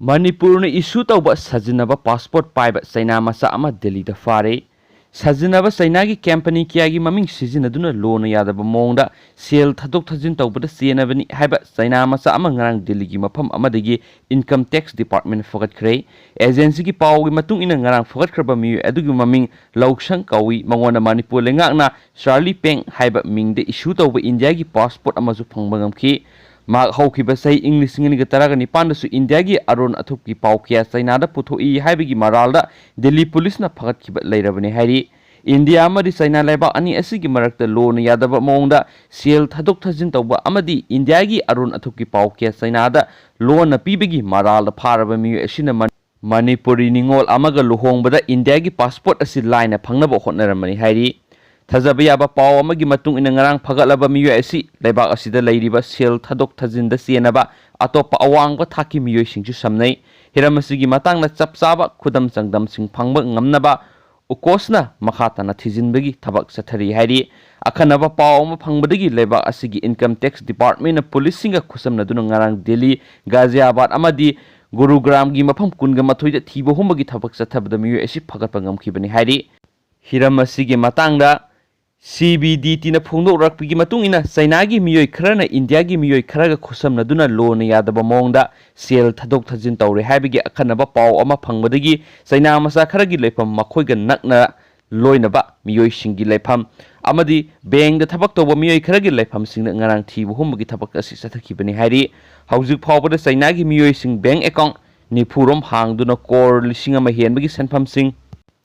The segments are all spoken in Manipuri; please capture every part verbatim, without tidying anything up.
ꯃꯅꯤꯄꯨꯔꯅ ꯏꯁꯨ ꯇꯧꯕ ꯁꯥꯖꯤꯟꯅꯕ ꯄꯥꯁꯄꯣꯔꯠ ꯄꯥꯏꯕ ꯆꯩꯅꯥ ꯃꯆꯥ ꯑꯃ ꯗꯦꯜꯂꯤꯗ ꯐꯥꯔꯦ꯫ ꯁꯥꯖꯤꯟꯅꯕ ꯆꯩꯅꯥꯒꯤ ꯀꯝꯄꯅꯤ ꯀꯌꯥꯒꯤ ꯃꯃꯤꯡ ꯁꯤꯖꯤꯟꯅꯗꯨꯅ ꯂꯣꯅ ꯌꯥꯗꯕ ꯃꯑꯣꯡꯗ ꯁꯦꯜ ꯊꯥꯗꯣꯛ ꯊꯥꯖꯤꯟ ꯇꯧꯕꯗ ꯆꯦꯟꯅꯕꯅꯤ ꯍꯥꯏꯕ ꯆꯩꯅꯥ ꯃꯆꯥ ꯑꯃ ꯉꯔꯥꯡ ꯗꯦꯜꯂꯤꯒꯤ ꯃꯐꯝ ꯑꯃꯗꯒꯤ ꯏꯟꯀꯝ ꯇꯦꯛꯁ ꯗꯤꯄꯥꯔꯠꯃꯦꯟ ꯐꯒꯠꯈ꯭ꯔꯦ꯫ ꯑꯦꯖꯦꯟꯁꯤꯒꯤ ꯄꯥꯎꯒꯤ ꯃꯇꯨꯡ ꯏꯟꯅ, ꯉꯔꯥꯡ ꯐꯒꯠꯈ꯭ꯔꯕ ꯃꯤꯑꯣꯏ ꯑꯗꯨꯒꯤ ꯃꯃꯤꯡ ꯂꯧꯁꯪ ꯀꯧꯏ꯫ ꯃꯉꯣꯟꯗ ꯃꯅꯤꯄꯨꯔ ꯂꯩꯉꯥꯛꯅ ꯆꯥꯔꯂꯤ ꯄꯦꯡ ꯍꯥꯏꯕ ꯃꯤꯡꯗ ꯏꯁꯨ ꯇꯧꯕ ꯏꯟꯗꯤꯌꯥꯒꯤ ꯄꯥꯁꯄꯣꯔꯠ ꯑꯃꯁꯨ ꯐꯪꯕ ꯉꯝꯈꯤ꯫ ꯃꯍꯥꯛ ꯍꯧꯈꯤꯕ ꯆꯍꯤ ꯏꯪ ꯂꯤꯁꯤꯡ ꯑꯅꯤꯒ ꯇꯔꯥꯒ ꯅꯤꯄꯥꯟꯗꯁꯨ ꯏꯟꯗꯤꯌꯥꯒꯤ ꯑꯔꯣꯟ ꯑꯊꯨꯞꯀꯤ ꯄꯥꯎ ꯀꯌꯥ ꯆꯩꯅꯥꯗ ꯄꯨꯊꯣꯛꯏ ꯍꯥꯏꯕꯒꯤ ꯃꯔꯥꯜꯗ ꯗꯦꯜꯂꯤ ꯄꯨꯂꯤꯁꯅ ꯐꯒꯠꯈꯤꯕ ꯂꯩꯔꯕꯅꯤ ꯍꯥꯏꯔꯤ꯫ ꯏꯟꯗꯤꯌꯥ ꯑꯃꯗꯤ ꯆꯩꯅꯥ ꯂꯩꯕꯥꯛ ꯑꯅꯤ ꯑꯁꯤꯒꯤ ꯃꯔꯛꯇ ꯂꯣꯅ ꯌꯥꯗꯕ ꯃꯑꯣꯡꯗ ꯁꯦꯜ ꯊꯥꯗꯣꯛ ꯊꯥꯖꯤꯟ ꯇꯧꯕ ꯑꯃꯗꯤ ꯏꯟꯗꯤꯌꯥꯒꯤ ꯑꯔꯣꯟ ꯑꯊꯨꯞꯀꯤ ꯄꯥꯎ ꯀꯌꯥ ꯆꯩꯅꯥꯗ ꯂꯣꯟꯅ ꯄꯤꯕꯒꯤ ꯃꯔꯥꯜꯗ ꯐꯥꯔꯕ ꯃꯤꯑꯣꯏ ꯑꯁꯤꯅ ꯃꯅꯤ-, ꯃꯅꯤꯄꯨꯔꯤ ꯅꯤꯉꯣꯜ ꯑꯃꯒ ꯂꯨꯍꯣꯡꯕꯗ ꯏꯟꯗꯤꯌꯥꯒꯤ ꯄꯥꯁꯄꯣꯔꯠ ꯑꯁꯤ ꯂꯥꯏꯅ ꯐꯪꯅꯕ ꯍꯣꯠꯅꯔꯝꯕꯅꯤ ꯍꯥꯏꯔꯤ꯫ ꯊꯥꯖꯕ ꯌꯥꯕ ꯄꯥꯎ ꯑꯃꯒꯤ ꯃꯇꯨꯡ ꯏꯟꯅ, ꯉꯔꯥꯡ ꯐꯒꯠꯂꯕ ꯃꯤꯑꯣꯏ ꯑꯁꯤ ꯂꯩꯕꯥꯛ ꯑꯁꯤꯗ ꯂꯩꯔꯤꯕ ꯁꯦꯜ ꯊꯥꯗꯣꯛ ꯊꯥꯖꯤꯟꯗ ꯆꯦꯟꯅꯕ ꯑꯇꯣꯞꯄ ꯑꯋꯥꯡꯕ ꯊꯥꯛꯀꯤ ꯃꯤꯑꯣꯏꯁꯤꯡꯁꯨ ꯁꯝꯅꯩ꯫ ꯍꯤꯔꯝ ꯑꯁꯤꯒꯤ ꯃꯇꯥꯡꯗ ꯆꯞ ꯆꯥꯕ ꯈꯨꯗꯝ ꯆꯥꯡꯗꯝꯁꯤꯡ ꯐꯪꯕ ꯉꯝꯅꯕ ꯎꯀꯣꯁꯅ ꯃꯈꯥ ꯇꯥꯅ ꯊꯤꯖꯤꯟꯕꯒꯤ ꯊꯕꯛ ꯆꯠꯊꯔꯤ ꯍꯥꯏꯔꯤ꯫ ꯑꯈꯟꯅꯕ ꯄꯥꯎ ꯑꯃ ꯐꯪꯕꯗꯒꯤ ꯂꯩꯕꯥꯛ ꯑꯁꯤꯒꯤ ꯏꯟꯀꯝ ꯇꯦꯛꯁ ꯗꯤꯄꯥꯔꯠꯃꯦꯟꯅ ꯄꯨꯂꯤꯁꯁꯤꯡꯒ ꯈꯨꯠꯁꯝꯅꯗꯨꯅ ꯉꯔꯥꯡ ꯗꯦꯜꯂꯤ, ꯒꯥꯖꯤꯌꯥꯕꯥꯗ ꯑꯃꯗꯤ ꯒꯨꯔꯨꯒ꯭ꯔꯥꯝꯒꯤ ꯃꯐꯝ ꯀꯨꯟꯒ ꯃꯥꯊꯣꯏꯗ ꯊꯤꯕ ꯍꯨꯝꯕꯒꯤ ꯊꯕꯛ ꯆꯠꯊꯕꯗ ꯃꯤꯑꯣꯏ ꯑꯁꯤ ꯐꯒꯠꯄ ꯉꯝꯈꯤꯕꯅꯤ ꯍꯥꯏꯔꯤ꯫ ꯍꯤꯔꯝ ꯑꯁꯤꯒꯤ ꯃꯇꯥꯡꯗ ꯁꯤ ꯕꯤ ꯗꯤ ꯇꯤꯅ ꯐꯣꯡꯗꯣꯔꯛꯄꯒꯤ ꯃꯇꯨꯡ ꯏꯟꯅ, ꯆꯩꯅꯥꯒꯤ ꯃꯤꯑꯣꯏ ꯈꯔꯅ ꯏꯟꯗꯤꯌꯥꯒꯤ ꯃꯤꯑꯣꯏ ꯈꯔꯒ ꯈꯨꯠꯁꯝꯅꯗꯨꯅ ꯂꯣꯟꯅ ꯌꯥꯗꯕ ꯃꯑꯣꯡꯗ ꯁꯦꯜ ꯊꯥꯗꯣꯛ ꯊꯥꯖꯤꯟ ꯇꯧꯔꯦ ꯍꯥꯏꯕꯒꯤ ꯑꯈꯟꯅꯕ ꯄꯥꯎ ꯑꯃ ꯐꯪꯕꯗꯒꯤ ꯆꯩꯅꯥ ꯃꯆꯥ ꯈꯔꯒꯤ ꯂꯩꯐꯝ, ꯃꯈꯣꯏꯒ ꯅꯛꯅ ꯂꯣꯏꯅꯕ ꯃꯤꯑꯣꯏꯁꯤꯡꯒꯤ ꯂꯩꯐꯝ ꯑꯃꯗꯤ ꯕꯦꯡꯗ ꯊꯕꯛ ꯇꯧꯕ ꯃꯤꯑꯣꯏ ꯈꯔꯒꯤ ꯂꯩꯐꯝꯁꯤꯡꯗ ꯉꯔꯥꯡ ꯊꯤꯕ ꯍꯨꯝꯕꯒꯤ ꯊꯕꯛ ꯑꯁꯤ ꯆꯠꯊꯈꯤꯕꯅꯤ ꯍꯥꯏꯔꯤ꯫ ꯍꯧꯖꯤꯛ ꯐꯥꯎꯕꯗ ꯆꯩꯅꯥꯒꯤ ꯃꯤꯑꯣꯏꯁꯤꯡ ꯕꯦꯡ ꯑꯦꯀꯥꯎꯟ ꯅꯤꯐꯨ ꯔꯣꯝ ꯍꯥꯡꯗꯨꯅ ꯀꯣꯔ ꯂꯤꯁꯤꯡ ꯑꯃ ꯍꯦꯟꯕꯒꯤ ꯁꯦꯟꯐꯝꯁꯤꯡ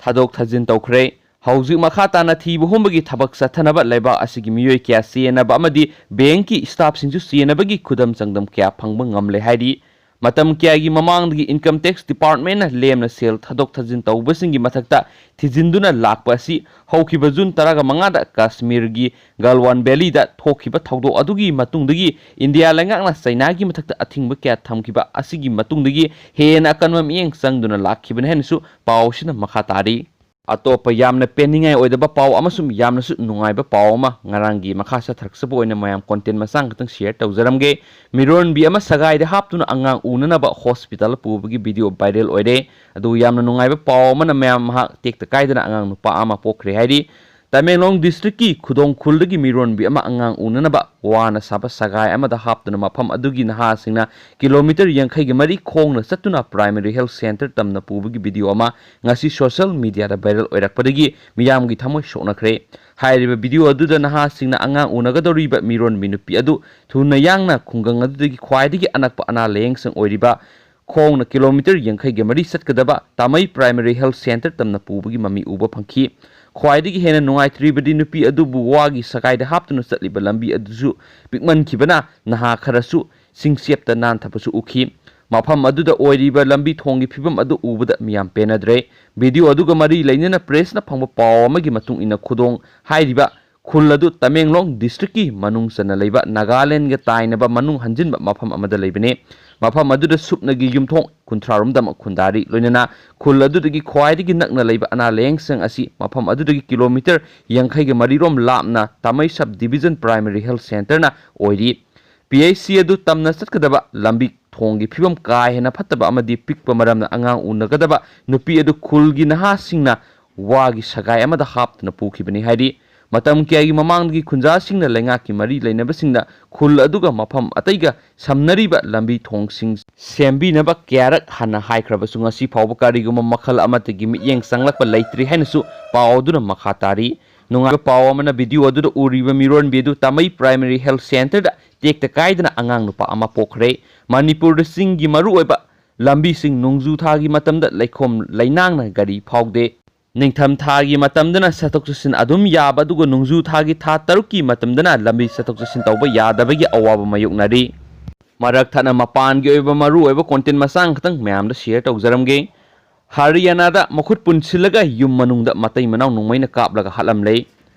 ꯊꯥꯗꯣꯛ ꯊꯥꯖꯤꯟ ꯇꯧꯈ꯭ꯔꯦ꯫ ꯍꯧꯖꯤꯛ ꯃꯈꯥ ꯇꯥꯅ ꯊꯤꯕ ꯍꯨꯝꯕꯒꯤ ꯊꯕꯛ ꯆꯠꯊꯅꯕ ꯂꯩꯕꯥꯛ ꯑꯁꯤꯒꯤ ꯃꯤꯑꯣꯏ ꯀꯌꯥ ꯆꯦꯟꯅꯕ ꯑꯃꯗꯤ ꯕꯦꯡꯀꯤ ꯁ꯭ꯇꯥꯐꯁꯤꯡꯁꯨ ꯆꯦꯟꯅꯕꯒꯤ ꯈꯨꯗꯝ ꯆꯥꯡꯗꯝ ꯀꯌꯥ ꯐꯪꯕ ꯉꯝꯂꯦ ꯍꯥꯏꯔꯤ꯫ ꯃꯇꯝ ꯀꯌꯥꯒꯤ ꯃꯃꯥꯡꯗꯒꯤ ꯏꯟꯀꯝ ꯇꯦꯛꯁ ꯗꯤꯄꯥꯔꯠꯃꯦꯟꯅ ꯂꯦꯝꯅ ꯁꯦꯜ ꯊꯥꯗꯣꯛ ꯊꯥꯖꯤꯟ ꯇꯧꯕꯁꯤꯡꯒꯤ ꯃꯊꯛꯇ ꯊꯤꯖꯤꯟꯗꯨꯅ ꯂꯥꯛꯄ ꯑꯁꯤ ꯍꯧꯈꯤꯕ ꯖꯨꯟ ꯇꯔꯥꯒ ꯃꯉꯥꯗ ꯀꯥꯁꯃꯤꯔꯒꯤ ꯒꯜꯋꯥꯟ ꯚꯦꯂꯤꯗ ꯊꯣꯛꯈꯤꯕ ꯊꯧꯗꯣꯛ ꯑꯗꯨꯒꯤ ꯃꯇꯨꯡꯗꯒꯤ ꯏꯟꯗꯤꯌꯥ ꯂꯩꯉꯥꯛꯅ ꯆꯩꯅꯥꯒꯤ ꯃꯊꯛꯇ ꯑꯊꯤꯡꯕ ꯀꯌꯥ ꯊꯝꯈꯤꯕ ꯑꯁꯤꯒꯤ ꯃꯇꯨꯡꯗꯒꯤ ꯍꯦꯟꯅ ꯑꯀꯟꯕ ꯃꯤꯠꯌꯦꯡ ꯆꯪꯗꯨꯅ ꯂꯥꯛꯈꯤꯕꯅꯤ ꯍꯥꯏꯅꯁꯨ ꯄꯥꯎ ꯑꯁꯤꯅ ꯃꯈꯥ ꯇꯥꯔꯤ꯫ ꯑꯇꯣꯞꯄ ꯌꯥꯝꯅ ꯄꯦꯟꯅꯤꯡꯉꯥꯏ ꯑꯣꯏꯗꯕ ꯄꯥꯎ ꯑꯃꯁꯨꯡ ꯌꯥꯝꯅꯁꯨ ꯅꯨꯡꯉꯥꯏꯕ ꯄꯥꯎ ꯑꯃ ꯉꯔꯥꯡꯒꯤ ꯃꯈꯥ ꯆꯠꯊꯔꯛꯆꯕ ꯑꯣꯏꯅ ꯃꯌꯥꯝ content ꯃꯆꯥ ꯈꯛꯇꯪ share ꯇꯧꯖꯔꯝꯒꯦ꯫ ꯃꯤꯔꯣꯟꯕꯤ ꯑꯃ ꯁꯒꯥꯏꯗ ꯍꯥꯞꯇꯨꯅ ꯑꯉꯥꯡ ꯎꯅꯅꯕ hospital ꯄꯨꯕꯒꯤ video viral ꯑꯣꯏꯔꯦ꯫ ꯑꯗꯨꯒ ꯌꯥꯝꯅ ꯅꯨꯡꯉꯥꯏꯕ ꯄꯥꯎ ꯑꯃꯅ ꯃꯌꯥꯝ ꯃꯍꯥꯛ ꯇꯦꯛꯇ ꯀꯥꯏꯗꯅ ꯑꯉꯥꯡ ꯅꯨꯄꯥ ꯑꯃ ꯄꯣꯛꯈ꯭ꯔꯦ ꯍꯥꯏꯔꯤ꯫ ꯇꯃꯦꯡꯂꯣꯡ districtꯀꯤ ꯈꯨꯗꯣꯡ ꯈꯨꯜꯗꯒꯤ ꯃꯤꯔꯣꯟꯕꯤ ꯑꯃ ꯑꯉꯥꯡ ꯎꯅꯅꯕ ꯋꯥꯅ ꯁꯥꯕ ꯁꯒꯥꯏ ꯑꯃꯗ ꯍꯥꯞꯇꯨꯅ ꯃꯐꯝ ꯑꯗꯨꯒꯤ ꯅꯍꯥꯁꯤꯡꯅ kilometre ꯌꯥꯡꯈꯩꯒ ꯃꯔꯤ ꯈꯣꯡꯅ ꯆꯠꯇꯨꯅ primary health centre ꯇꯝꯅ ꯄꯨꯕꯒꯤ video ꯑꯃ ꯉꯁꯤ social mediaꯗ viral ꯑꯣꯏꯔꯛꯄꯗꯒꯤ ꯃꯤꯌꯥꯝꯒꯤ ꯊꯃꯣꯏ ꯁꯣꯛꯅꯈ꯭ꯔꯦ꯫ ꯍꯥꯏꯔꯤꯕ video ꯑꯗꯨꯗ ꯅꯍꯥꯁꯤꯡꯅ ꯑꯉꯥꯡ ꯎꯅꯒꯗꯧꯔꯤꯕ ꯃꯤꯔꯣꯟꯕꯤ ꯅꯨꯄꯤ ꯑꯗꯨ ꯊꯨꯅ ꯌꯥꯡꯅ ꯈꯨꯡꯒꯪ ꯑꯗꯨꯗꯒꯤ ꯈ꯭ꯋꯥꯏꯗꯒꯤ ꯑꯅꯛꯄ ꯑꯅꯥ ꯂꯥꯌꯦꯡꯁꯪ ꯑꯣꯏꯔꯤꯕ ꯈꯣꯡꯅ kilometre ꯌꯥꯡꯈꯩꯒ ꯃꯔꯤ ꯆꯠꯀꯗꯕ ꯇꯥꯃꯩ primary health centre ꯇꯝꯅ ꯄꯨꯕꯒꯤ ꯃꯃꯤ ꯎꯕ ꯐꯪꯈꯤ꯫ ꯈ꯭ꯋꯥꯏꯗꯒꯤ ꯍꯦꯟꯅ ꯅꯨꯡꯉꯥꯏꯇ꯭ꯔꯤꯕꯗꯤ ꯅꯨꯄꯤ ꯑꯗꯨꯕꯨ ꯋꯥꯒꯤ ꯁꯒꯥꯏꯗ ꯍꯥꯞꯇꯨꯅ ꯆꯠꯂꯤꯕ ꯂꯝꯕꯤ ꯑꯗꯨꯁꯨ ꯄꯤꯛꯃꯟꯈꯤꯕꯅ ꯅꯍꯥ ꯈꯔꯁꯨ ꯁꯤꯡꯆꯦꯞꯇ ꯅꯥꯟꯊꯕꯁꯨ ꯎꯈꯤ꯫ ꯃꯐꯝ ꯑꯗꯨꯗ ꯑꯣꯏꯔꯤꯕ ꯂꯝꯕꯤ ꯊꯣꯡꯒꯤ ꯐꯤꯕꯝ ꯑꯗꯨ ꯎꯕꯗ ꯃꯤꯌꯥꯝ ꯄꯦꯟꯅꯗ꯭ꯔꯦ꯫ Video ꯑꯗꯨꯒ ꯃꯔꯤ ꯂꯩꯅꯅ pressꯅ ꯐꯪꯕ ꯄꯥꯎ ꯑꯃꯒꯤ ꯃꯇꯨꯡ ꯏꯟꯅ ꯈꯨꯗꯣꯡ ꯍꯥꯏꯔꯤꯕ ꯈꯨꯜ ꯑꯗꯨ ꯇꯃꯦꯡꯂꯣꯡ districtꯀꯤ ꯃꯅꯨꯡ ꯆꯟꯅ ꯂꯩꯕ ꯅꯥꯒꯥꯂꯦꯟꯒ ꯇꯥꯏꯅꯕ ꯃꯅꯨꯡ ꯍꯟꯖꯤꯟꯕ ꯃꯐꯝ ꯑꯃꯗ ꯂꯩꯕꯅꯤ꯫ ꯃꯐꯝ ꯑꯗꯨꯗ ꯁꯨꯞꯅꯒꯤ ꯌꯨꯝꯊꯣꯡ ꯀꯨꯟꯊ꯭ꯔꯥ ꯔꯣꯝꯗꯃꯛ ꯈꯨꯟꯗꯥꯔꯤ꯫ ꯂꯣꯏꯅꯅ ꯈꯨꯜ ꯑꯗꯨꯗꯒꯤ ꯈ꯭ꯋꯥꯏꯗꯒꯤ ꯅꯛꯅ ꯂꯩꯕ ꯑꯅꯥ ꯂꯥꯌꯦꯡꯁꯪ ꯑꯁꯤ ꯃꯐꯝ ꯑꯗꯨꯗꯒꯤ kilometre ꯌꯥꯡꯈꯩꯒ ꯃꯔꯤ ꯔꯣꯝ ꯂꯥꯞꯅ ꯇꯥꯃꯩ sub division primary health centreꯅ ꯑꯣꯏꯔꯤ꯫ P H C ꯑꯗꯨ ꯇꯝꯅ ꯆꯠꯀꯗꯕ ꯂꯝꯕꯤ ꯊꯣꯡꯒꯤ ꯐꯤꯕꯝ ꯀꯥ ꯍꯦꯟꯅ ꯐꯠꯇꯕ ꯑꯃꯗꯤ ꯄꯤꯛꯄ ꯃꯔꯝꯅ ꯑꯉꯥꯡ ꯎꯅꯒꯗꯕ ꯅꯨꯄꯤ ꯑꯗꯨ ꯈꯨꯜꯒꯤ ꯅꯍꯥꯁꯤꯡꯅ ꯋꯥꯒꯤ ꯁꯒꯥꯏ ꯑꯃꯗ ꯍꯥꯞꯇꯨꯅ ꯄꯨꯈꯤꯕꯅꯤ ꯍꯥꯏꯔꯤ꯫ ꯃꯇꯝ ꯀꯌꯥꯒꯤ ꯃꯃꯥꯡꯗꯒꯤ ꯈꯨꯟꯖꯥꯁꯤꯡꯅ ꯂꯩꯉꯥꯛꯀꯤ ꯃꯔꯤ ꯂꯩꯅꯕꯁꯤꯡꯗ ꯈꯨꯜ ꯑꯗꯨꯒ ꯃꯐꯝ ꯑꯇꯩꯒ ꯁꯝꯅꯔꯤꯕ ꯂꯝꯕꯤ ꯊꯣꯡꯁꯤꯡ ꯁꯦꯝꯕꯤꯅꯕ ꯀꯌꯥꯔꯛ ꯍꯟꯅ ꯍꯥꯏꯈ꯭ꯔꯕꯁꯨ ꯉꯁꯤ ꯐꯥꯎꯕ ꯀꯔꯤꯒꯨꯝꯕ ꯃꯈꯜ ꯑꯃꯠꯇꯒꯤ ꯃꯤꯠꯌꯦꯡ ꯆꯪꯂꯛꯄ ꯂꯩꯇ꯭ꯔꯤ ꯍꯥꯏꯅꯁꯨ ꯄꯥꯎ ꯑꯗꯨꯅ ꯃꯈꯥ ꯇꯥꯔꯤ꯫ ꯅꯨꯡꯉꯥꯏꯕ ꯄꯥꯎ ꯑꯃꯅ video ꯑꯗꯨꯗ ꯎꯔꯤꯕ ꯃꯤꯔꯣꯟꯕꯤ ꯑꯗꯨ ꯇꯥꯃꯩ primary health centreꯗ ꯇꯦꯛꯇ ꯀꯥꯏꯗꯅ ꯑꯉꯥꯡ ꯅꯨꯄꯥ ꯑꯃ ꯄꯣꯛꯈ꯭ꯔꯦ꯫ ꯃꯅꯤꯄꯨꯔꯗ ꯆꯤꯡꯒꯤ ꯃꯔꯨꯑꯣꯏꯕ ꯂꯝꯕꯤꯁꯤꯡ ꯅꯣꯡꯖꯨ ꯊꯥꯒꯤ ꯃꯇꯝꯗ ꯂꯩꯈꯣꯝ ꯂꯩꯅꯥꯡꯅ ꯒꯥꯔꯤ ꯐꯥꯎꯗꯦ꯫ ꯅꯤꯡꯊꯝ ꯊꯥꯒꯤ ꯃꯇꯝꯗꯅ ꯆꯠꯊꯣꯛ ꯆꯠꯁꯤꯟ ꯑꯗꯨꯝ ꯌꯥꯕ, ꯑꯗꯨꯒ ꯅꯣꯡꯖꯨ ꯊꯥꯒꯤ ꯊꯥ ꯇꯔꯨꯛꯀꯤ ꯃꯇꯝꯗꯅ ꯂꯝꯕꯤ ꯆꯠꯊꯣꯛ ꯆꯠꯁꯤꯟ ꯇꯧꯕ ꯌꯥꯗꯕꯒꯤ ꯑꯋꯥꯕ ꯃꯥꯌꯣꯛꯅꯔꯤ꯫ ꯃꯔꯛ ꯊꯠꯅ ꯃꯄꯥꯟꯒꯤ ꯑꯣꯏꯕ ꯃꯔꯨꯑꯣꯏꯕ content ꯃꯆꯥ ꯈꯛꯇꯪ ꯃꯌꯥꯝꯗ share ꯇꯧꯖꯔꯝꯒꯦ꯫ ꯍꯔꯤꯌꯥꯅꯥꯗ ꯃꯈꯨꯠ ꯄꯨꯟꯁꯤꯜꯂꯒ ꯌꯨꯝ ꯃꯅꯨꯡꯗ ꯃꯇꯩ ꯃꯅꯥꯎ ꯅꯣꯡꯃꯩꯅ ꯀꯥꯞꯂꯒ ꯍꯥꯠꯂꯝꯂꯦ꯫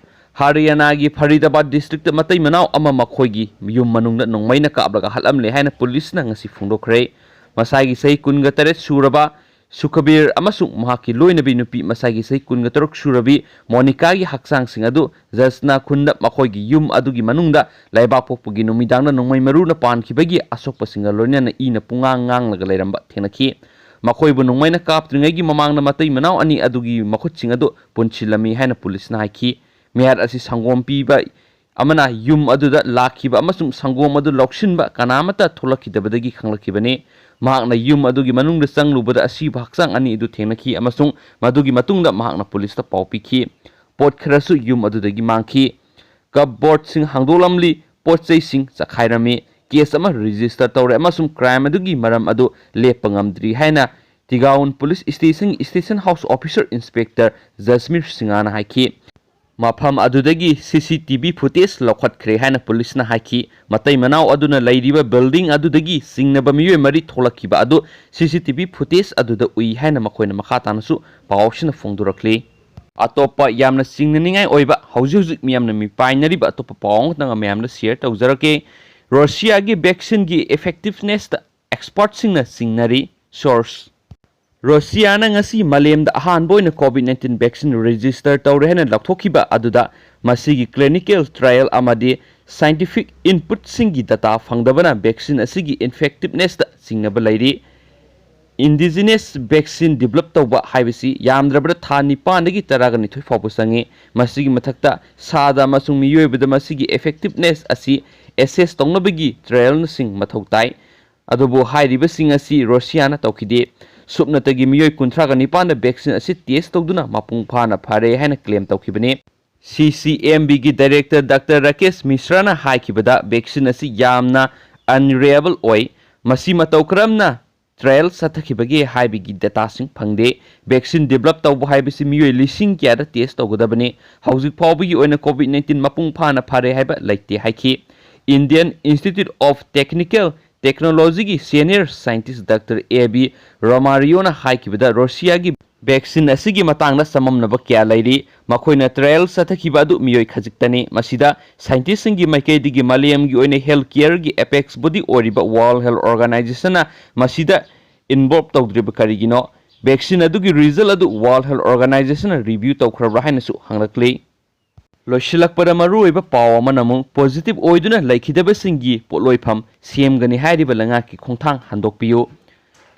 ꯍꯔꯤꯌꯥꯅꯥꯒꯤ ꯐꯔꯤꯗꯥꯕꯥꯗ districtꯇ ꯃꯇꯩ ꯃꯅꯥꯎ ꯑꯃ ꯃꯈꯣꯏꯒꯤ ꯌꯨꯝ ꯃꯅꯨꯡꯗ ꯅꯣꯡꯃꯩꯅ ꯀꯥꯞꯂꯒ ꯍꯥꯠꯂꯝꯂꯦ ꯍꯥꯏꯅ ꯄꯨꯂꯤꯁꯅ ꯉꯁꯤ ꯐꯣꯡꯗꯣꯛꯈ꯭ꯔꯦ꯫ ꯃꯁꯥꯒꯤ ꯆꯍꯤ ꯀꯨꯟꯒ ꯇꯔꯦꯠ ꯁꯨꯔꯕ ꯁꯨꯈꯕꯤꯔ ꯑꯃꯁꯨꯡ ꯃꯍꯥꯛꯀꯤ ꯂꯣꯏꯅꯕꯤ ꯅꯨꯄꯤ ꯃꯁꯥꯒꯤ ꯆꯍꯤ ꯀꯨꯟꯒ ꯇꯔꯨꯛ ꯁꯨꯔꯕꯤ ꯃꯣꯅꯤꯀꯥꯒꯤ ꯍꯛꯆꯥꯡꯁꯤꯡ ꯑꯗꯨ ꯖꯁꯅꯥ ꯈꯨꯟꯗ ꯃꯈꯣꯏꯒꯤ ꯌꯨꯝ ꯑꯗꯨꯒꯤ ꯃꯅꯨꯡꯗ ꯂꯩꯕꯥꯛꯄꯣꯛꯄꯒꯤ ꯅꯨꯃꯤꯗꯥꯡꯗ ꯅꯣꯡꯃꯩ ꯃꯔꯨꯅ ꯄꯥꯟꯈꯤꯕꯒꯤ ꯑꯁꯣꯛꯄꯁꯤꯡꯒ ꯂꯣꯏꯅꯅ ꯏꯅ ꯄꯨꯡꯉꯥꯡ ꯉꯥꯡꯂꯒ ꯂꯩꯔꯝꯕ ꯊꯦꯡꯅꯈꯤ꯫ ꯃꯈꯣꯏꯕꯨ ꯅꯣꯡꯃꯩꯅ ꯀꯥꯞꯇ꯭ꯔꯤꯉꯩꯒꯤ ꯃꯃꯥꯡꯗ ꯃꯇꯩ ꯃꯅꯥꯎ ꯑꯅꯤ ꯑꯗꯨꯒꯤ ꯃꯈꯨꯠꯁꯤꯡ ꯑꯗꯨ ꯄꯨꯟꯁꯤꯜꯂꯝꯃꯤ ꯍꯥꯏꯅ ꯄꯨꯂꯤꯁꯅ ꯍꯥꯏꯈꯤ꯫ ꯃꯤꯍꯥꯠ ꯑꯁꯤ ꯁꯪꯒꯣꯝ ꯄꯤꯕ ꯑꯃꯅ ꯌꯨꯝ ꯑꯗꯨꯗ ꯂꯥꯛꯈꯤꯕ ꯑꯃꯁꯨꯡ ꯁꯪꯒꯣꯝ ꯑꯗꯨ ꯂꯧꯁꯤꯟꯕ ꯀꯅꯥꯃꯠꯇ ꯊꯣꯛꯂꯛꯈꯤꯗꯕꯗꯒꯤ ꯈꯪꯂꯛꯈꯤꯕꯅꯤ꯫ ꯃꯍꯥꯛꯅ ꯌꯨꯝ ꯑꯗꯨꯒꯤ ꯃꯅꯨꯡꯗ ꯆꯪꯂꯨꯕꯗ ꯑꯁꯤꯕ ꯍꯛꯆꯥꯡ ꯑꯅꯤ ꯑꯗꯨ ꯊꯦꯡꯅꯈꯤ ꯑꯃꯁꯨꯡ ꯃꯗꯨꯒꯤ ꯃꯇꯨꯡꯗ ꯃꯍꯥꯛꯅ ꯄꯨꯂꯤꯁꯇ ꯄꯥꯎ ꯄꯤꯈꯤ꯫ ꯄꯣꯠ ꯈꯔꯁꯨ ꯌꯨꯝ ꯑꯗꯨꯗꯒꯤ ꯃꯥꯡꯈꯤ꯫ ꯀꯞꯕꯣꯔꯗꯁꯤꯡ ꯍꯥꯡꯗꯣꯛꯂꯝꯂꯤ, ꯄꯣꯠ ꯆꯩꯁꯤꯡ ꯆꯈꯥꯏꯔꯝꯃꯤ꯫ ꯀꯦꯁ ꯑꯃ ꯔꯦꯖꯤꯁꯇꯔ ꯇꯧꯔꯦ ꯑꯃꯁꯨꯡ ꯀ꯭ꯔꯥꯏꯝ ꯑꯗꯨꯒꯤ ꯃꯔꯝ ꯑꯗꯨ ꯂꯦꯞꯄ ꯉꯝꯗ꯭ꯔꯤ ꯍꯥꯏꯅ ꯇꯤꯒꯥꯎꯟ ꯄꯨꯂꯤꯁ ꯁ꯭ꯇꯦꯁꯟꯒꯤ station house officer inspector Jasmir ꯁꯤꯡꯍꯅ ꯍꯥꯏꯈꯤ꯫ ꯃꯐꯝ ꯑꯗꯨꯗꯒꯤ ꯁꯤ ꯁꯤ ꯇꯤ ꯚꯤ ꯐꯨꯇꯦꯖ ꯂꯧꯈꯠꯈ꯭ꯔꯦ ꯍꯥꯏꯅ ꯄꯨꯂꯤꯁꯅ ꯍꯥꯏꯈꯤ꯫ ꯃꯇꯩ ꯃꯅꯥꯎ ꯑꯗꯨꯅ ꯂꯩꯔꯤꯕ ꯕꯤꯜꯗꯤꯡ ꯑꯗꯨꯗꯒꯤ ꯆꯤꯡꯅꯕ ꯃꯤꯑꯣꯏ ꯃꯔꯤ ꯊꯣꯛꯂꯛꯈꯤꯕ ꯑꯗꯨ ꯁꯤ ꯁꯤ ꯇꯤ ꯚꯤ ꯐꯨꯇꯦꯖ ꯑꯗꯨꯗ ꯎꯏ ꯍꯥꯏꯅ ꯃꯈꯣꯏꯅ ꯃꯈꯥ ꯇꯥꯅꯁꯨ ꯄꯥꯎꯁꯤꯅ ꯐꯣꯡꯗꯣꯔꯛꯂꯤ꯫ ꯑꯇꯣꯞꯄ ꯌꯥꯝꯅ ꯆꯤꯡꯅꯅꯤꯡꯉꯥꯏ ꯑꯣꯏꯕ, ꯍꯧꯖꯤꯛ ꯍꯧꯖꯤꯛ ꯃꯤꯌꯥꯝꯅ ꯃꯤꯄꯥꯏꯅꯔꯤꯕ ꯑꯇꯣꯞꯄ ꯄꯥꯎ ꯑꯃꯈꯛꯇꯪ ꯃꯌꯥꯝꯗ ꯁꯤꯌꯔ ꯇꯧꯖꯔꯛꯀꯦ꯫ ꯔꯣꯁꯤꯌꯥꯒꯤ ꯚꯦꯛꯁꯤꯟꯒꯤ ꯏꯐꯦꯛꯇꯤꯚꯅꯦꯁꯇ ꯑꯦꯛꯁꯄꯔꯠꯁꯤꯡꯅ ꯆꯤꯡꯅꯔꯤ꯫ ꯁꯣꯔꯁ: ꯔꯣꯁꯤꯌꯥꯅ ꯉꯁꯤ ꯃꯥꯂꯦꯝꯗ ꯑꯍꯥꯟꯕ ꯑꯣꯏꯅ ꯀꯣꯚꯤꯗ ꯅꯥꯏꯟꯇꯤꯟ ꯚꯦꯛꯁꯤꯟ ꯔꯦꯖꯤꯁꯇꯔ ꯇꯧꯔꯦ ꯍꯥꯏꯅ ꯂꯥꯎꯊꯣꯛꯈꯤꯕ ꯑꯗꯨꯗ ꯃꯁꯤꯒꯤ ꯀ꯭ꯂꯤꯅꯤꯀꯦꯜ ꯇ꯭ꯔꯥꯌꯦꯜ ꯑꯃꯗꯤ ꯁꯥꯏꯟꯇꯤꯐꯤꯛ ꯏꯟꯄꯨꯠꯁꯤꯡꯒꯤ ꯗꯇꯥ ꯐꯪꯗꯕꯅ ꯚꯦꯛꯁꯤꯟ ꯑꯁꯤꯒꯤ ꯏꯐꯦꯛꯇꯤꯚꯅꯦꯁꯇ ꯆꯤꯡꯅꯕ ꯂꯩꯔꯤ꯫ ꯏꯟꯗꯤꯖꯤꯅꯁ ꯚꯦꯛꯁꯤꯟ ꯗꯤꯕꯦꯂꯞ ꯇꯧꯕ ꯍꯥꯏꯕꯁꯤ ꯌꯥꯝꯗ꯭ꯔꯕꯗ ꯊꯥ ꯅꯤꯄꯥꯟꯗꯒꯤ ꯇꯔꯥꯒ ꯅꯤꯊꯣꯏ ꯐꯥꯎꯕ ꯆꯪꯏ꯫ ꯃꯁꯤꯒꯤ ꯃꯊꯛꯇ ꯁꯥꯗ ꯑꯃꯁꯨꯡ ꯃꯤꯑꯣꯏꯕꯗ ꯃꯁꯤꯒꯤ ꯏꯐꯦꯛꯇꯤꯚꯅꯦꯁ ꯑꯁꯤ ꯑꯦꯁꯦꯁ ꯇꯧꯅꯕꯒꯤ ꯇ꯭ꯔꯥꯌꯦꯜꯁꯤꯡ ꯃꯊꯧ ꯇꯥꯏ꯫ ꯑꯗꯨꯕꯨ ꯍꯥꯏꯔꯤꯕꯁꯤꯡ ꯑꯁꯤ ꯔꯣꯁꯤꯌꯥꯅ ꯇꯧꯈꯤꯗꯦ꯫ ꯁꯨꯞꯅꯇꯒꯤ ꯃꯤꯑꯣꯏ ꯀꯨꯟꯊ꯭ꯔꯥꯒ ꯅꯤꯄꯥꯟꯗ ꯚꯦꯛꯁꯤꯟ ꯑꯁꯤ ꯇꯦꯁ ꯇꯧꯗꯨꯅ ꯃꯄꯨꯡ ꯐꯥꯅ ꯐꯔꯦ ꯍꯥꯏꯅ ꯀ꯭ꯂꯦꯝ ꯇꯧꯈꯤꯕꯅꯤ꯫ ꯁꯤ ꯁꯤ ꯑꯦꯝ ꯕꯤꯒꯤ ꯗꯥꯏꯔꯦꯛꯇꯔ ꯗꯥꯛꯇꯔ ꯔꯥꯀꯦꯁ ꯃꯤꯁ꯭ꯔꯥꯅ ꯍꯥꯏꯈꯤꯕꯗ ꯚꯦꯛꯁꯤꯟ ꯑꯁꯤ ꯌꯥꯝꯅ ꯑꯟꯔꯤꯂꯥꯌꯦꯕꯜ ꯑꯣꯏ꯫ ꯃꯁꯤ ꯃꯇꯧ ꯀꯔꯝꯅ ꯇ꯭ꯔꯥꯌꯦꯜ ꯆꯠꯊꯈꯤꯕꯒꯦ ꯍꯥꯏꯕꯒꯤ ꯗꯦꯇꯥꯁꯤꯡ ꯐꯪꯗꯦ꯫ ꯚꯦꯛꯁꯤꯟ ꯗꯤꯕꯦꯂꯞ ꯇꯧꯕ ꯍꯥꯏꯕꯁꯤ ꯃꯤꯑꯣꯏ ꯂꯤꯁꯤꯡ ꯀꯌꯥꯗ ꯇꯦꯁ ꯇꯧꯒꯗꯕꯅꯤ꯫ ꯍꯧꯖꯤꯛ ꯐꯥꯎꯕꯒꯤ ꯑꯣꯏꯅ ꯀꯣꯚꯤꯗ ꯅꯥꯏꯟꯇꯤꯟ ꯃꯄꯨꯡ ꯐꯥꯅ ꯐꯔꯦ ꯍꯥꯏꯕ ꯂꯩꯇꯦ ꯍꯥꯏꯈꯤ꯫ ꯏꯟꯗꯤꯌꯟ ꯏꯟꯁꯇꯤꯇ꯭ꯌꯨꯠ ꯑꯣꯐ ꯇꯦꯛꯅꯤꯀꯦꯜ ꯇꯦꯛꯅꯣꯂꯣꯖꯤꯒꯤ senior scientist doctor A B ꯔꯣꯃꯥꯔꯤꯌꯣꯅ ꯍꯥꯏꯈꯤꯕꯗ ꯔꯣꯁꯤꯌꯥꯒꯤ ꯚꯦꯛꯁꯤꯟ ꯑꯁꯤꯒꯤ ꯃꯇꯥꯡꯗ ꯆꯃꯝꯅꯕ ꯀꯌꯥ ꯂꯩꯔꯤ꯫ ꯃꯈꯣꯏꯅ ꯇ꯭ꯔꯥꯌꯦꯜ ꯆꯠꯊꯈꯤꯕ ꯑꯗꯨ ꯃꯤꯑꯣꯏ ꯈꯖꯤꯛꯇꯅꯤ꯫ ꯃꯁꯤꯗ ꯁꯥꯏꯟꯇꯤꯁꯁꯤꯡꯒꯤ ꯃꯥꯏꯀꯩꯗꯒꯤ ꯃꯥꯂꯦꯝꯒꯤ ꯑꯣꯏꯅ ꯍꯦꯜꯊ ꯀꯦꯌꯔꯒꯤ ꯑꯦꯄꯦꯛꯁ ꯕꯣꯗꯤ ꯑꯣꯏꯔꯤꯕ ꯋꯥꯔꯜꯗ ꯍꯦꯜꯊ ꯑꯣꯔꯒꯅꯥꯏꯖꯦꯁꯟꯅ ꯃꯁꯤꯗ ꯏꯟꯚꯣꯜꯕ ꯇꯧꯗ꯭ꯔꯤꯕ ꯀꯔꯤꯒꯤꯅꯣ? ꯚꯦꯛꯁꯤꯟ ꯑꯗꯨꯒꯤ ꯔꯤꯖꯜ ꯑꯗꯨ ꯋꯥꯔꯜ ꯍꯦꯜꯊ ꯑꯣꯔꯒꯅꯥꯏꯖꯦꯁꯟꯅ ꯔꯤꯚ꯭ꯌꯨ ꯇꯧꯈ꯭ꯔꯕ꯭ꯔꯥ ꯍꯥꯏꯅꯁꯨ ꯍꯪꯂꯛꯂꯤ꯫ ꯂꯣꯏꯁꯤꯜꯂꯛꯄꯗ ꯃꯔꯨꯑꯣꯏꯕ ꯄꯥꯎ ꯑꯃꯅ ꯑꯃꯨꯛ ꯄꯣꯖꯤꯇꯤꯚ ꯑꯣꯏꯗꯨꯅ ꯂꯩꯈꯤꯗꯕꯁꯤꯡꯒꯤ ꯄꯣꯠꯂꯣꯏꯐꯝ ꯁꯦꯝꯒꯅꯤ ꯍꯥꯏꯔꯤꯕ ꯂꯩꯉꯥꯛꯀꯤ ꯈꯣꯡꯊꯥꯡ ꯍꯟꯗꯣꯛꯄꯤꯌꯨ꯫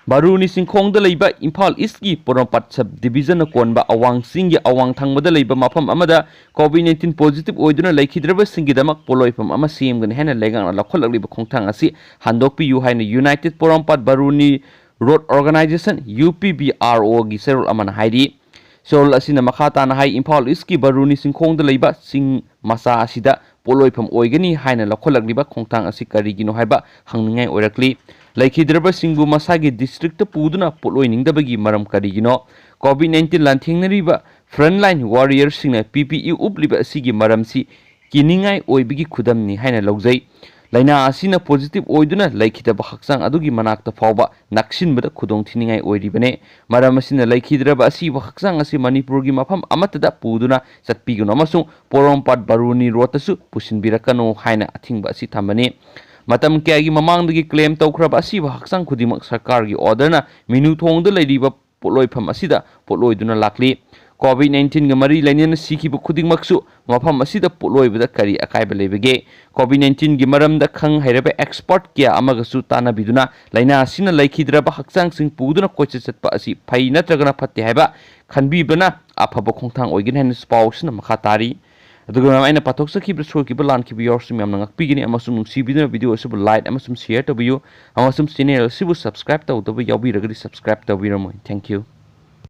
ꯕꯥꯔꯨꯅꯤ ꯆꯤꯡꯈꯣꯡꯗ ꯂꯩꯕ ꯏꯝꯐꯥꯜ ꯏꯁꯀꯤ ꯄꯣꯔꯣꯝꯄꯥꯠ ꯁꯕ ꯗꯤꯕꯤꯖꯟꯅ ꯀꯣꯟꯕ ꯑꯋꯥꯡ ꯆꯤꯡꯒꯤ ꯑꯋꯥꯡ ꯊꯪꯕꯗ ꯂꯩꯕ ꯃꯐꯝ ꯑꯃꯗ ꯀꯣꯚꯤꯗ ꯅꯥꯏꯟꯇꯤꯟ ꯄꯣꯖꯤꯇꯤꯚ ꯑꯣꯏꯗꯨꯅ ꯂꯩꯈꯤꯗ꯭ꯔꯕꯁꯤꯡꯒꯤꯗꯃꯛ ꯄꯣꯠꯂꯣꯏꯐꯝ ꯑꯃ ꯁꯦꯝꯒꯅꯤ ꯍꯥꯏꯅ ꯂꯩꯉꯥꯛꯅ ꯂꯧꯈꯠꯂꯛꯂꯤꯕ ꯈꯣꯡꯊꯥꯡ ꯑꯁꯤ ꯍꯟꯗꯣꯛꯄꯤꯌꯨ ꯍꯥꯏꯅ United Porompat Baruni Road Organisation, U P B R ꯑꯣꯒꯤ ꯆꯦꯔꯣꯜ ꯑꯃꯅ ꯍꯥꯏꯔꯤ꯫ ꯆꯦꯔꯣꯜ ꯑꯁꯤꯅ ꯃꯈꯥ ꯇꯥꯅ ꯍꯥꯏ, ꯏꯝꯐꯥꯜ ꯏꯁꯀꯤ ꯕꯥꯔꯨꯅꯤ ꯆꯤꯡꯈꯣꯡꯗ ꯂꯩꯕ ꯆꯤꯡ ꯃꯆꯥ ꯑꯁꯤꯗ ꯄꯣꯠꯂꯣꯏꯐꯝ ꯑꯣꯏꯒꯅꯤ ꯍꯥꯏꯅ ꯂꯧꯈꯠꯂꯛꯂꯤꯕ ꯈꯣꯡꯊꯥꯡ ꯑꯁꯤ ꯀꯔꯤꯒꯤꯅꯣ ꯍꯥꯏꯕ ꯍꯪꯅꯤꯡꯉꯥꯏ ꯑꯣꯏꯔꯛꯂꯤ꯫ ꯂꯩꯈꯤꯗ꯭ꯔꯕꯁꯤꯡꯕꯨ ꯃꯁꯥꯒꯤ ꯗꯤꯁꯇ꯭ꯔꯤꯛꯇ ꯄꯨꯗꯨꯅ ꯄꯣꯠꯂꯣꯏꯅꯤꯡꯗꯕꯒꯤ ꯃꯔꯝ ꯀꯔꯤꯒꯤꯅꯣ? ꯀꯣꯚꯤꯗ ꯅꯥꯏꯟꯇꯤꯟ ꯂꯥꯟꯊꯦꯡꯅꯔꯤꯕ ꯐ꯭ꯔꯟꯂꯥꯏꯟ ꯋꯥꯔꯤꯌꯔꯁꯤꯡꯅ ꯄꯤ ꯄꯤ ꯏ ꯎꯞꯂꯤꯕ ꯑꯁꯤꯒꯤ ꯃꯔꯝꯁꯤ ꯀꯤꯅꯤꯡꯉꯥꯏ ꯑꯣꯏꯕꯒꯤ ꯈꯨꯗꯝꯅꯤ ꯍꯥꯏꯅ ꯂꯧꯖꯩ꯫ ꯂꯥꯏꯅꯥ ꯑꯁꯤꯅ ꯄꯣꯖꯤꯇꯤꯚ ꯑꯣꯏꯗꯨꯅ ꯂꯩꯈꯤꯗꯕ ꯍꯛꯆꯥꯡ ꯑꯗꯨꯒꯤ ꯃꯅꯥꯛꯇ ꯐꯥꯎꯕ ꯅꯛꯁꯤꯟꯕꯗ ꯈꯨꯗꯣꯡꯊꯤꯅꯤꯡꯉꯥꯏ ꯑꯣꯏꯔꯤꯕꯅꯤ꯫ ꯃꯔꯝ ꯑꯁꯤꯅ ꯂꯩꯈꯤꯗ꯭ꯔꯕ ꯑꯁꯤꯕ ꯍꯛꯆꯥꯡ ꯑꯁꯤ ꯃꯅꯤꯄꯨꯔꯒꯤ ꯃꯐꯝ ꯑꯃꯠꯇꯗ ꯄꯨꯗꯨꯅ ꯆꯠꯄꯤꯒꯅꯨ ꯑꯃꯁꯨꯡ ꯄꯣꯔꯣꯝꯄꯥꯠ ꯕꯥꯔꯨꯅꯤ ꯔꯣꯗꯇꯁꯨ ꯄꯨꯁꯤꯟꯕꯤꯔꯛꯀꯅꯨ ꯍꯥꯏꯅ ꯑꯊꯤꯡꯕ ꯑꯁꯤ ꯊꯝꯕꯅꯤ꯫ ꯃꯇꯝ ꯀꯌꯥꯒꯤ ꯃꯃꯥꯡꯗꯒꯤ ꯀ꯭ꯂꯦꯝ ꯇꯧꯈ꯭ꯔꯕ ꯑꯁꯤꯕ ꯍꯛꯆꯥꯡ ꯈꯨꯗꯤꯡꯃꯛ ꯁꯔꯀꯥꯔꯒꯤ ꯑꯣꯔꯗꯔꯅ ꯃꯤꯅꯨ ꯊꯣꯡꯗ ꯂꯩꯔꯤꯕ ꯄꯣꯠꯂꯣꯏꯐꯝ ꯑꯁꯤꯗ ꯄꯣꯠꯂꯣꯏꯗꯨꯅ ꯂꯥꯛꯂꯤ꯫ ꯀꯣꯚꯤꯗ ꯅꯥꯏꯟꯇꯤꯟꯒ ꯃꯔꯤ ꯂꯩꯅꯅ ꯁꯤꯈꯤꯕ ꯈꯨꯗꯤꯡꯃꯛꯁꯨ ꯃꯐꯝ ꯑꯁꯤꯗ ꯄꯣꯠꯂꯣꯏꯕꯗ ꯀꯔꯤ ꯑꯀꯥꯏꯕ ꯂꯩꯕꯒꯦ? ꯀꯣꯚꯤꯗ ꯅꯥꯏꯟꯇꯤꯟꯒꯤ ꯃꯔꯝꯗ ꯈꯪ ꯍꯩꯔꯕ ꯑꯦꯛꯁꯄꯔꯠ ꯀꯌꯥ ꯑꯃꯒꯁꯨ ꯇꯥꯟꯅꯕꯤꯗꯨꯅ ꯂꯥꯏꯅꯥ ꯑꯁꯤꯅ ꯂꯩꯈꯤꯗ꯭ꯔꯕ ꯍꯛꯆꯥꯡꯁꯤꯡ ꯄꯨꯗꯨꯅ ꯀꯣꯏꯆꯠ ꯆꯠꯄ ꯑꯁꯤ ꯐꯩ ꯅꯠꯇ꯭ꯔꯒꯅ ꯐꯠꯇꯦ ꯍꯥꯏꯕ ꯈꯟꯕꯤꯕꯅ ꯑꯐꯕ ꯈꯣꯡꯊꯥꯡ ꯑꯣꯏꯒꯅꯤ ꯍꯥꯏꯅꯁꯨ ꯄꯥꯎ ꯑꯁꯤꯅ ꯃꯈꯥ ꯇꯥꯔꯤ꯫ ꯑꯗꯨꯒ ꯃꯌꯥꯝ, ꯑꯩꯅ ꯄꯥꯊꯣꯛꯆꯈꯤꯕ ꯁꯣꯏꯈꯤꯕ ꯂꯥꯟꯈꯤꯕ ꯌꯥꯎꯔꯁꯨ ꯃꯌꯥꯝꯅ ꯉꯥꯛꯄꯤꯒꯅꯤ ꯑꯃꯁꯨꯡ ꯅꯨꯡꯁꯤꯕꯤꯗꯨꯅ ꯚꯤꯗꯤꯑꯣ ꯑꯁꯤꯕꯨ ꯂꯥꯏꯛ ꯑꯃꯁꯨꯡ ꯁꯤꯌꯔ ꯇꯧꯕꯤꯌꯨ ꯑꯃꯁꯨꯡ ꯆꯦꯅꯦꯜ ꯑꯁꯤꯕꯨ ꯁꯕꯁꯀ꯭ꯔꯥꯏꯕ ꯇꯧꯗꯕ ꯌꯥꯎꯕꯤꯔꯒꯗꯤ ꯁꯕꯁꯀ꯭ꯔꯥꯏꯕ ꯇꯧꯕꯤꯔꯝꯃꯣꯏ꯫ Thank you꯫